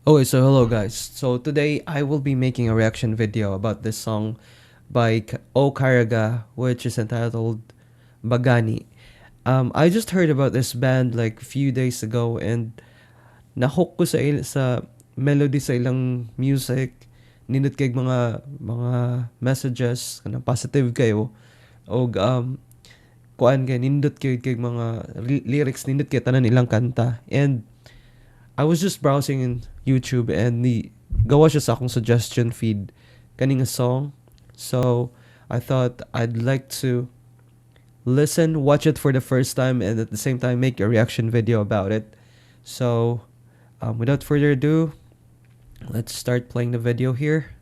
Okay, so hello guys. So today I will be making a reaction video about this song by O Caraga, which is entitled Bagani. I just heard about this band like a few days ago and nahook ko sa melody sa ilang music. Nindot kay mga messages kanang positive kayo og kuan kay nindot kay mga lyrics, nindot kay tanan ilang kanta, and I was just browsing in YouTube and ni gawa siya sa akong suggestion feed kaning song. So I thought I'd like to listen, watch it for the first time, and at the same time make a reaction video about it. So without further ado, let's start playing the video here.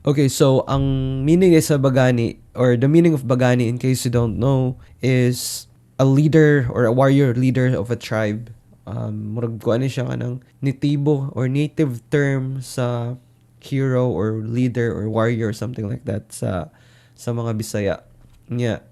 Okay, so ang meaning is sa Bagani, or the meaning of Bagani, in case you don't know, is a leader or a warrior leader of a tribe. Murag kuan ni siya kanang nitibo or native term sa hero or leader or warrior or something like that sa mga Bisaya. Yeah.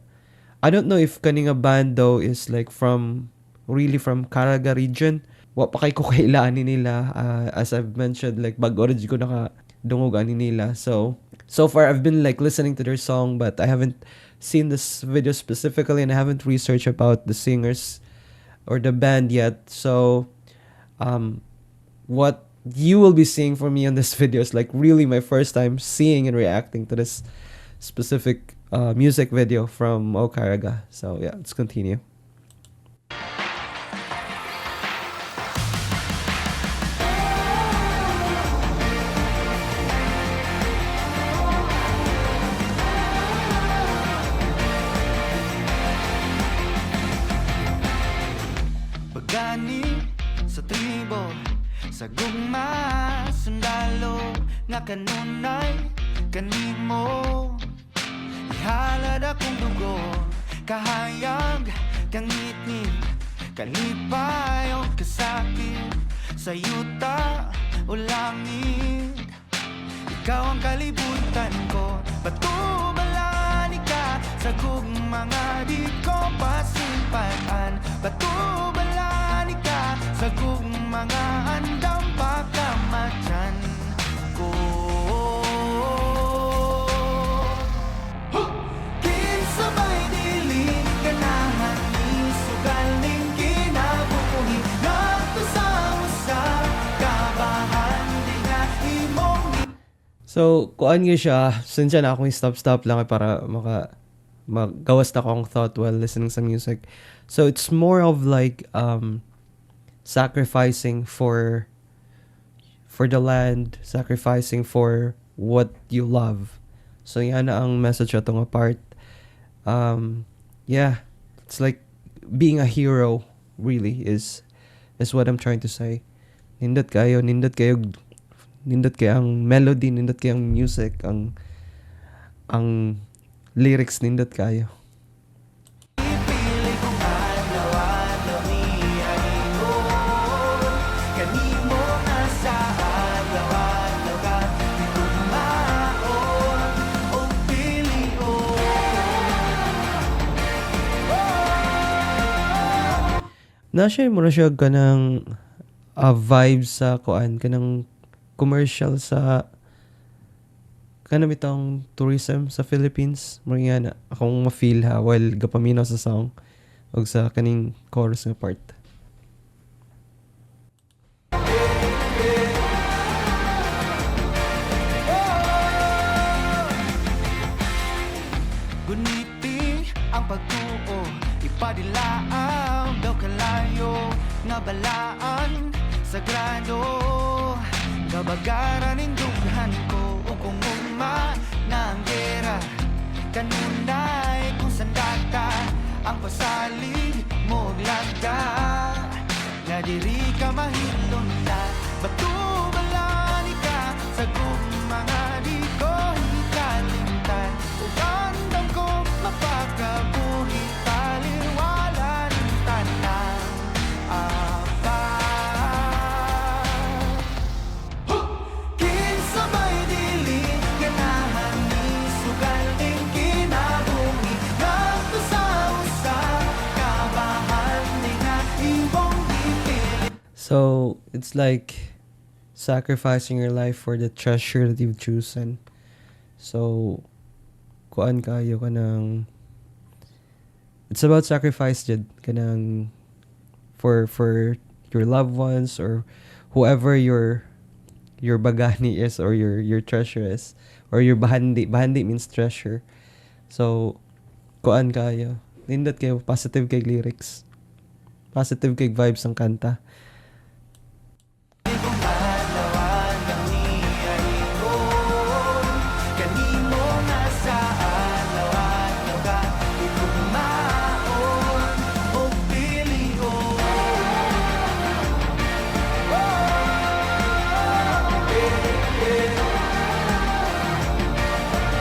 I don't know if kani nga band though is like from really from Caraga region. Wa pa kay ko kaila ani nila. As I've mentioned, like bag-o ra jud ko naka dungog ani nila. So far I've been like listening to their song, but I haven't seen this video specifically and I haven't researched about the singers or the band yet. So what you will be seeing from me on this video is like really my first time seeing and reacting to this specific music video from O Caraga. So yeah, let's continue. Bagani sa tribo, sa gugma, sundalo nga kanunay kanimo, ihalad akong dugo, kahayag kangitngit, kalipay o kasakit, sa yuta o langit, ikaw ang kalibutan ko. Batubalani ka sa gugma nga di ko pasimpaan. Batubalani ka sa gugma nga andam pakamatyan ko. Kinsa ba'y dili ganahan ni sugal ning kinabuhi ngadto sa usa ka bahandi nga imong So, kuan nga siya, since na akong stop-stop lang para maka magawas na akong thought while listening sa music. So, it's more of like sacrificing for the land, sacrificing for what you love. So, yan na ang message ato nga part. Yeah, it's like being a hero really is what I'm trying to say. Nindot kayo, nindot kayo, nindot kay ang melody, nindot kay ang music, ang lyrics, nindot kayo. Pili kong adlaw-adlaw ni kanimo nga sa adlaw-adlaw ka higugmaon og pilion. Na siya mo na siya kanang vibes sa kuan, kanang commercial sa kanang bitong tourism sa Philippines. Mo nga na akong ma-feel ha while gapaminaw sa song og sa kaning chorus nga part. Guniti ang pagtuo, ipadilaaw daw kalayo nga balaan sagrado, kabagaran ning dughan ko ug kung ugma na ang gera, kanunay kung sandata ang pasalig mo og lagda nga diri ka mahilon na. Batubalani ka sa gugma nga di ko hikalimtan ug andam ko mapakabuhi taliwalan tanan apan. Kinsa ba'y dili ganahan ni sugal. So it's like sacrificing your life for the treasure that you've chosen. So kuan kayo, kanang it's about sacrifice jud, kanang for your loved ones or whoever your bagani is or your treasure is or your bahandi. Bahandi means treasure. So kuan kayo, nindot kayo, positive kay lyrics, positive kay vibes ang kanta. Kung adlaw-adlaw niya kanimo nga sa adlaw-adlaw ka Higugmaon o pilion. Oh, eh, eh.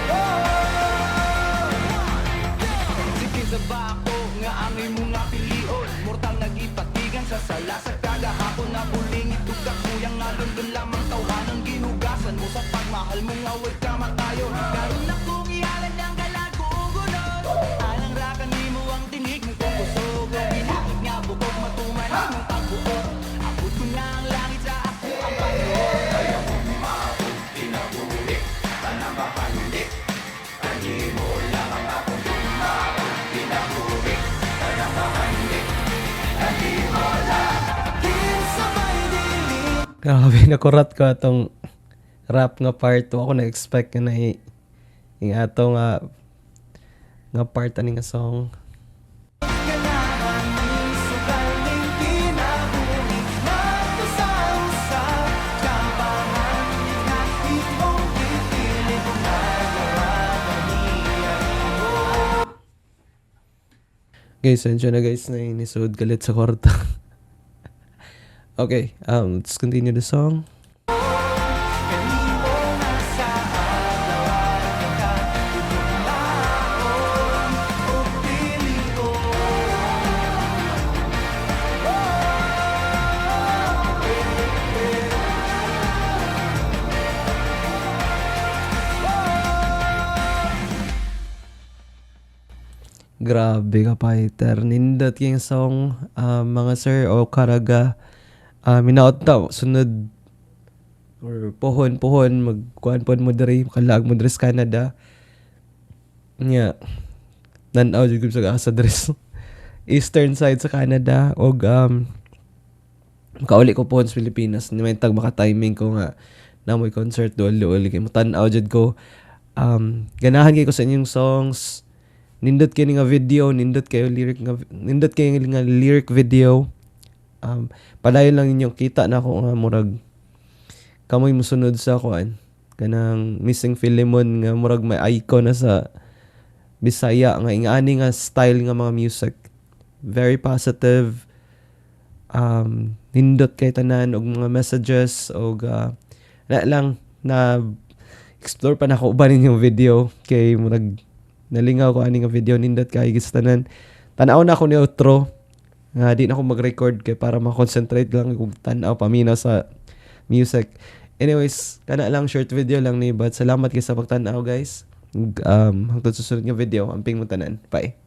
Oh. Sige sa bako nga ang imong nga pilion. Mortal nga gipatigan sa sala sa kagahapon. Na buling ito kakuyang nga lundon lamang tawhanan. Ginugasan mo sa pagmahal mo nga way kamatayon. Karon akong ihalad ang kalag ko. Alang ra kanimo ang tinig mong kusog. Ginakit nga bukog matuman imong pagbuot. Abot ko na ang langit sa ako ang pagbuot. Kinabuli, tanang bahandi. Kanimo lang akong kinabuhi, tanang bahandi. Kanimo lang. Kinsa may dili Grabe, nakurat ko atong rap nga part. Wa ko na-expect nga na yung ato nga part ani nga song. Ganahan ning sukal ning kinabuhi ngadto sa usa ka bahandi nga imong gipili kung adlaw niya. Guys, sensya na guys na inisod galit sa kwarta. Okay, let's continue the song. Kanimo nga sa adlaw-adlaw ka Higugmaon o pilion. Oh, eh, eh. Oh. Grabe ka, fighter. Nindot yung song, mga sir o Caraga. Minaot ta, sunod or pohon pohon magkuan pod mo diri, makalag mo diri sa Canada. Nya nan-aw jud ko sa asa diri sa eastern side sa Canada og makauli ko pohon sa Pilipinas ni may tag maka-timing ko nga na mo'y concert duol-duol kay motan-aw jud ko. Ganahan kay ko sa inyong songs. Nindot kay nga video, nindot kayo lyric nga, nindot kayo nga lyric video. Padayon lang ninyong kita na ako nga murag kamoy musunod sa kuan kanang Missing Philemon nga murag may icon na sa Bisaya nga ingani nga style nga mga music, very positive, nindot kay tanan og mga messages og na lang na explore pa nako uban ninyong video kay murag nalingaw ko ani nga video. Nindot kay gis tanan. Tan-aw na ako ni outro nga di na ako mag-record kay para ma-concentrate lang og tan-aw, paminaw sa music. Anyways, kana lang, short video lang ni, but salamat kay sa pagtan-aw, guys. Hangtod susunod nga video, amping mo tanan. Bye.